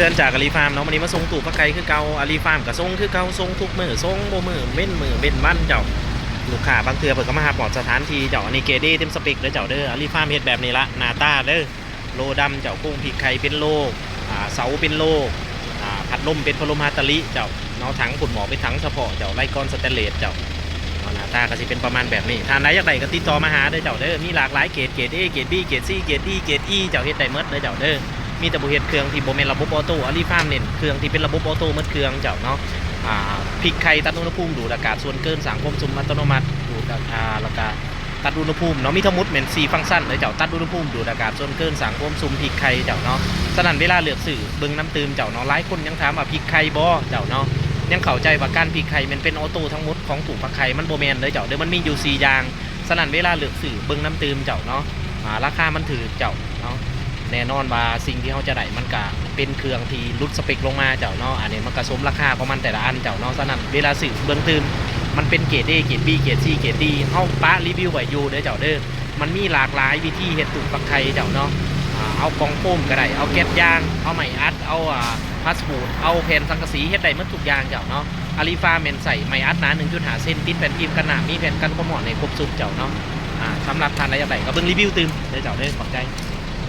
ເດີນຈາກອາລີຟາມເນາະ ມື້ນີ້ມາສົ່ງຕູ້ຟັກໄຂ່ຄືເກົ່າ. ອາລີຟາມກໍສົ່ງຄືເກົ່າ ສົ່ງທຸກມື້ ສົ່ງບໍ່ມື້ເວັ້ນມື້ເວັ້ນວັນເຈົ້າ. ລູກຄ້າບາງເທື່ອເພິ່ນກໍມາຮັບຮອດສະຖານທີ່ເຈົ້າ. ອັນນີ້ເກຣດເອເຕັມສະເປັກເດີເຈົ້າເດີ. ອາລີຟາມເຮັດແບບນີ້ລະ ໜ້າຕາເດີ ໂລດຳເຈົ້າ. ໂຄງພີກໄຂ່ເປັນໂລ ອາ ເສົາເປັນໂລ ອາ ພັດລົມເປັນພັດລົມຮາຕາລິເຈົ້າເນາະ. ຖັງພຸ້ນໝໍ້ເປັນຖັງສະເພາະເຈົ້າ ໄລກອນສະແຕນເລດເຈົ້າເນາະ. ໜ້າຕາກໍຊິເປັນປະມານແບບນີ້. ທ່ານໃດຢາກໄດ້ກໍຕິດຕໍ່ມາຫາເດີເຈົ້າເດີ. ມີຫຼາກຫຼາຍເກຣດ ເກຣດເອ ເກຣດບີ ເກຣດຊີ ເກຣດດີ ເກຣດອີເຈົ້າ ເຮັດໄດ້ໝົດເດີເຈົ້າເດີ. ມີແຕ່ບໍ່ເຮັດເຄື່ອງທີ່ບໍ່ແມ່ນລະບົບອອໂຕ້. ອາລີຟາມເນັ້ນເຄື່ອງທີ່ເປັນລະບົບອອໂຕ້ໝົດເຄື່ອງເຈົ້າເນາະ. ອາ ພີກໄຂ່ຕັດອຸນຫະພູມ ດູດອາກາດສ່ວນເກີນ ສ້າງຄວາມຊຸ່ມອັດຕະໂນມັດ ດູດ ອາ ແລ້ວກະ ຕັດອຸນຫະພູມເນາະ. ມີທັງໝົດແມ່ນສີ່ຟັງຊັນເດີເຈົ້າ. ຕັດອຸນຫະພູມ ດູດອາກາດສ່ວນເກີນ ສ້າງຄວາມຊຸ່ມ ພີກໄຂ່ເຈົ້າເນາະ. ສະນັ້ນເວລາເລືອກຊື້ເບິ່ງນຳຕື່ມເຈົ້າເນາະ. ຫຼາຍຄົນຍັງຖາມວ່າພີກໄຂ່ບໍ່ເຈົ້າເນາະ. ຍັງເຂົ້າໃຈວ່າການພີກໄຂ່ແມ່ນເປັນອອໂຕ້ທັງໝົດຂອງຕູ້ຟັກໄຂ່ ມັນບໍ່ແມ່ນເດີເຈົ້າເດີ. ມັນມີຢູ່ສີ່ຢ່າງ. ສະນັ້ນເວລາເລືອກຊື້ເບິ່ງນຳຕື່ມເຈົ້າເນາະ. ອາ ລາຄາມັນຖືກເຈົ້າເນາະ. ແນ່ນອນວ່າສິ່ງທີ່ເຮົາຈະໄດ້ມັນກະເປັນເຄື່ອງທີ່ຫຼຸດສະເປັກລົງມາເຈົ້າເນາະ. ອັນນີ້ມັນກະສົມລາຄາຂອງມັນແຕ່ລະອັນເຈົ້າເນາະ. ສະນັ້ນເວລາຊື້ເບິ່ງຕື່ມ ມັນເປັນເກຣດເອ ເກຣດບີ ເກຣດຊີ ເກຣດດີ ເຮົາປະຣີວິວໄວ້ຢູ່ເດີເຈົ້າເດີ. ມັນມີຫຼາກຫຼາຍວິທີເຮັດຕູ້ຟັກໄຂ່ເຈົ້າເນາະ. ອາ ເອົາກ່ອງໂຟມກໍໄດ້ ເອົາແກັບຢາງ ເອົາໄມ້ອັດ ເອົາ ອາ ພາສບູດ ເອົາແຜ່ນສັງກະສີ ເຮັດໄດ້ໝົດທຸກຢ່າງເຈົ້າເນາະ. ອາລີຟາມແມ່ນໃຊ້ໄມ້ອັດໜາໜຶ່ງຈຸດຫ້າເຊັນ ຕິດແຜ່ນຟີມກັນນ້ຳ ມີແຜ່ນກັນຄວາມຮ້ອນໃຫ້ຄົບຊຸດເຈົ້າເນາະ. ອາ ສຳລັບທ່ານໃດຢາກໄດ້ກໍເບິ່ງຣີວິວຕື່ມເດີເຈົ້າເດີ. ຂອບໃຈ.